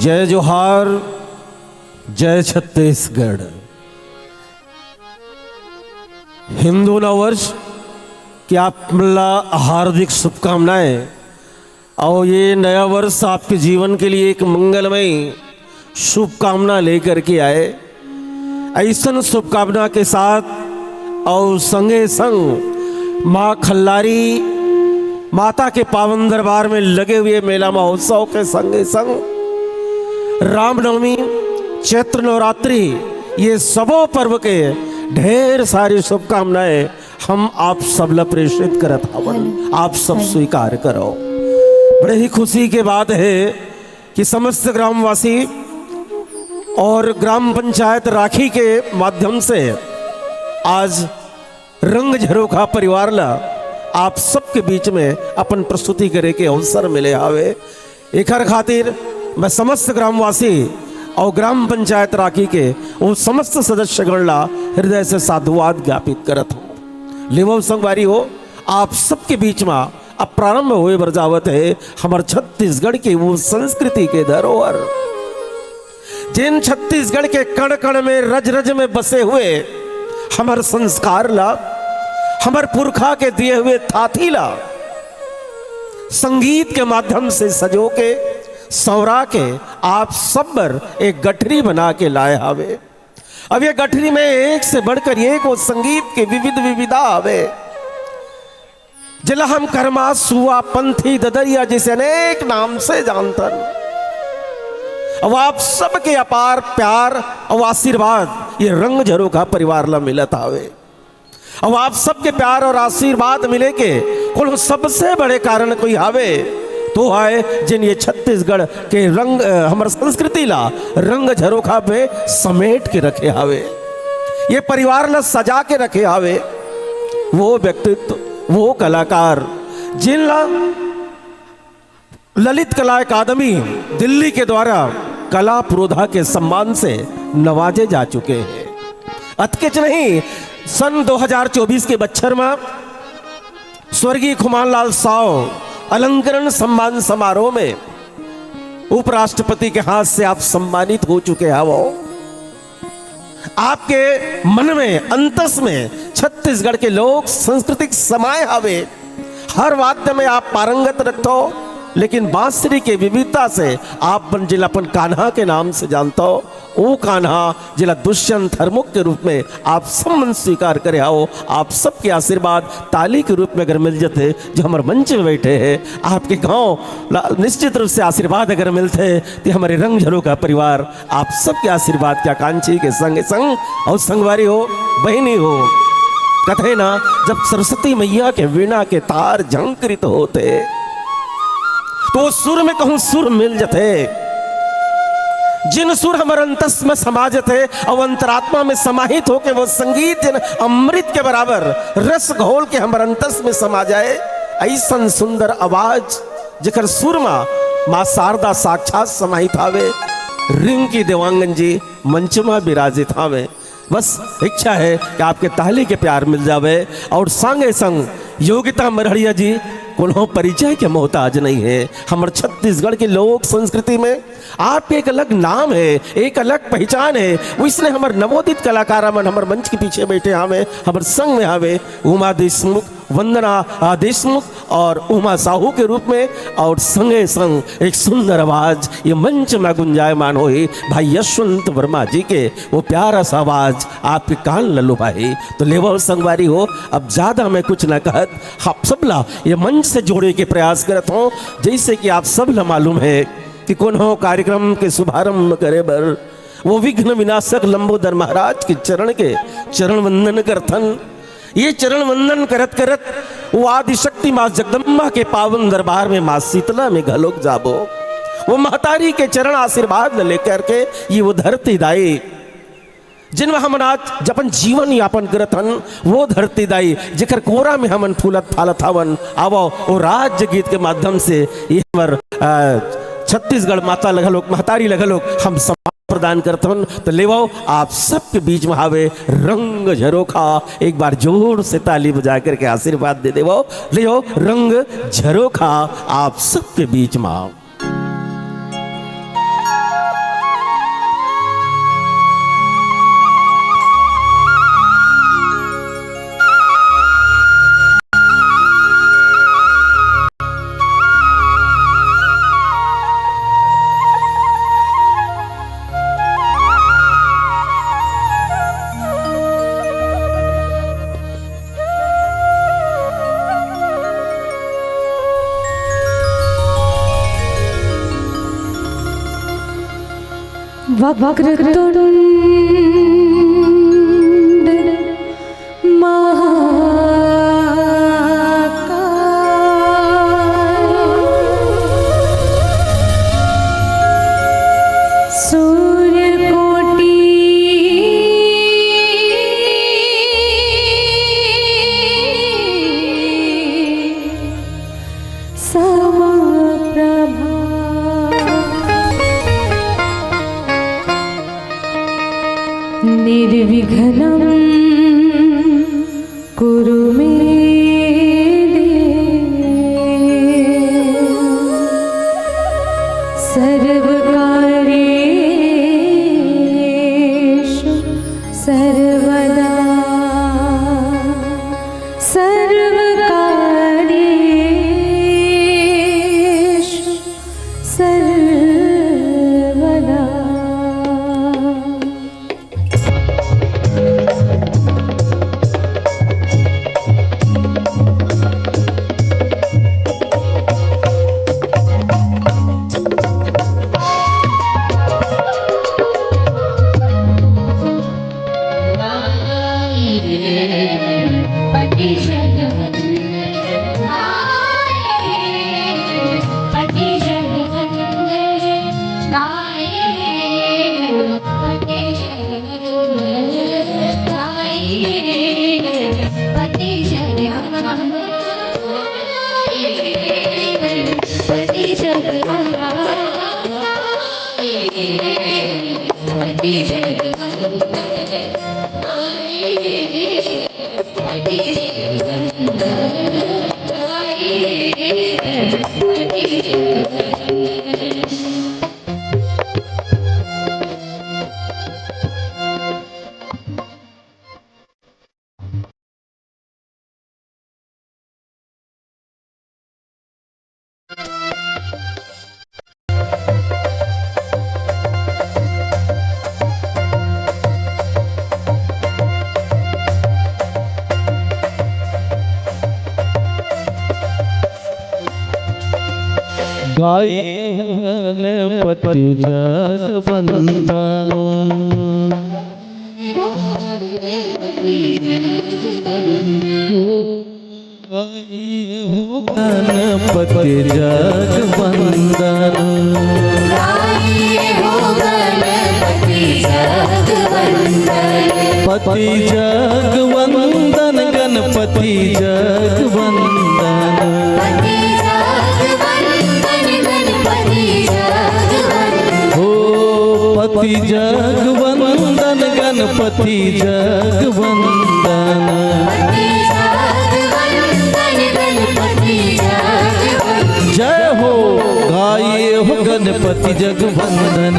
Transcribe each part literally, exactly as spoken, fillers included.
जय जोहार, जय छत्तीसगढ़। हिंदू नववर्ष के आप मन ला हार्दिक शुभकामनाएं। और ये नया वर्ष आपके जीवन के लिए एक मंगलमय शुभकामना लेकर के आए। ऐसन शुभकामना के साथ और संगे संग माँ खल्लारी माता के पावन दरबार में लगे हुए मेला महोत्सव के संगे संग रामनवमी, चैत्र नवरात्रि, ये सबो पर्व के ढेर सारी शुभकामनाएं हम आप सब ला प्रेषित करत हवन। हेलो। आप सब हेलो। स्वीकार करो। बड़े ही खुशी के बात है कि समस्त ग्रामवासी और ग्राम पंचायत राखी के माध्यम से आज रंग झरोखा परिवार ला आप सबके बीच में अपन प्रस्तुति करे के अवसर मिले हावे। एकर खातिर मैं समस्त ग्रामवासी और ग्राम पंचायत राखी के वो समस्त सदस्यगण ला हृदय से साधुवाद ज्ञापित करत हूँ। लेवो संगवारी हो, आप सबके बीच में अब प्रारंभ होए बर जावत है हमर छत्तीसगढ़ के वो संस्कृति के धरोहर, जिन छत्तीसगढ़ के कण कण में, रज रज में बसे हुए हमर संस्कार ला, हमर पुरखा के दिए हुए थाथी ला संगीत के माध्यम से सजो के, संवरा के आप सब बर एक गठरी बना के लाए हावे। अब ये गठरी में एक से बढ़कर एक वो संगीत के विविध विविधा हावे, जेला हम करमा, सुआ, पंथी, ददरिया जैसे अनेक नाम से जानथन। अब आप सबके अपार प्यार और आशीर्वाद ये रंग झरोखा परिवार ला मिलत हावे। अब आप सबके प्यार और आशीर्वाद मिले के कोनो सबसे बड़े कारण कोई हावे, तो है जिन ये छत्तीसगढ़ के रंग, अ, हमर संस्कृति ला रंग झरोखा में समेट के रखे हावे, ये परिवार ला सजा के रखे हावे। वो व्यक्तित्व, वो कलाकार, जिन ला ललित कला अकादमी दिल्ली के द्वारा कला पुरोधा के सम्मान से नवाजे जा चुके हैं। अतकेच नहीं, सन दो हज़ार चौबीस के बच्छर में स्वर्गीय खुमान लाल साव अलंकरण सम्मान समारोह में उपराष्ट्रपति के हाथ से आप सम्मानित हो चुके हवो। आपके मन में, अंतस में छत्तीसगढ़ के लोक सांस्कृतिक समाए हावे। हर वाद्य में आप पारंगत रखथो, लेकिन बांसुरी के विविधता से आप मन जेला अपन कान्हा के नाम से जानथो, वो कान्हा जेला दुष्यंत हरमुख के रूप में आप सब मन स्वीकार करे हवो। आप सबके आशीर्वाद ताली के रूप में अगर मिल जथे, जो हमर मंच में बैठे हैं, आपके गांव ला निश्चित रूप से आशीर्वाद अगर मिलथे, तो हमरे रंग झरोखा परिवार आप सबके आशीर्वाद के आकांक्षी के संग संग और संगवारी हो, बहिनी हो, कथे ना, जब सरस्वती मैया के वीणा के तार झंकृत होथे, तो वो सुर में कहूं सुर मिल जथे। जिन सुर हमर अंतस में समा जथे और अंतरात्मा में समाहित होके वो संगीत जिन अमृत के बराबर रस घोल के हमर अंतस में समा जाए, ऐसन सुंदर आवाज जेकर सुर मा माँ शारदा साक्षात समाहित हावे, रिंकी देवांगन जी मंच मा विराजित हावे। बस इच्छा है कि आपके ताली के प्यार मिल जावे और संगे संग योगिता मरहड़िया जी कोनो परिचय के मोहताज नहीं है। हमर छत्तीसगढ़ के लोक संस्कृति में आपके एक अलग नाम है, एक अलग पहचान है। वइसने हमर नवोदित कलाकार मन हमर मंच के पीछे बैठे हावे, हमर संग में हावे उमा देशमुख, वंदना, आ, देशमुख और उमा साहू के रूप में, और संगे संग एक सुंदर आवाज ये मंच में गुंजायमान होही भाई यशवंत वर्मा जी के, वो प्यारा सा आवाज आपके कान ल लुभाही। तो लेवव संगवारी हो, अब ज्यादा मैं कुछ ना कहत, आप सब ला ये मंच से जोड़े के प्रयास करत हों। जइसे कि आप सब ला मालूम है कि कोनो कार्यक्रम के शुभारंभ करे बर वो विघ्न विनाशक लंबोदर महाराज के चरण के चरण वंदन करथन। ये चरण वंदन करत करत वो आदिशक्ति माँ जगदम्बा के पावन दरबार में माँ शीतला में घलोक जाबो। वो महतारी के चरण आशीर्वाद ल लेकर के ये वो धरती दाई, जिन म हमन आज अपन जीवन यापन करत हन, वो धरती दाई, जेकर कोरा में हमन फूलत फालत हवन, आवो, वो राज्य गीत के माध्यम से ये हमर, अ, छत्तीसगढ़ माता ल घलोक, महतारी ल घलोक हम सम्मान प्रदान करत हन। तो लेवव, आप सबके बीच में हावे रंग झरोखा, एक बार जोर से ताली बजा करके आशीर्वाद दे देवव। लेवव, रंग झरोखा आप सबके बीच में। वक्रतुंड महाकाय। सूर्यकोटि समप्रभा। निर्विघ्नं कुरु मे देव। सर्वकार्येषु सर्वदा। सर्वकार्येषु सर्वदा। गाय पति जस बंदन। गणपति जग वंदन। गाई हो गणपति जग वंदन। पति जग वंदन, गणपति जग वंदन। पति जग वंदन, गणपति जग वंदन। हो पति जग वंदन, गणपति जग वंदन। पति जग वंदन, गणपति जगवंदन।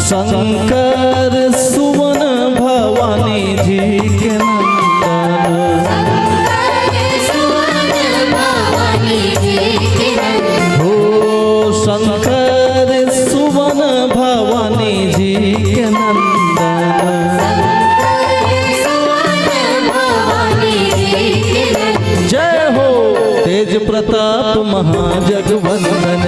शंकर सुवन भवानी जी के नंदन। हो शंकर सुवन भवानी जी के नंदन। जय हो तेज प्रताप महाजगवंदन।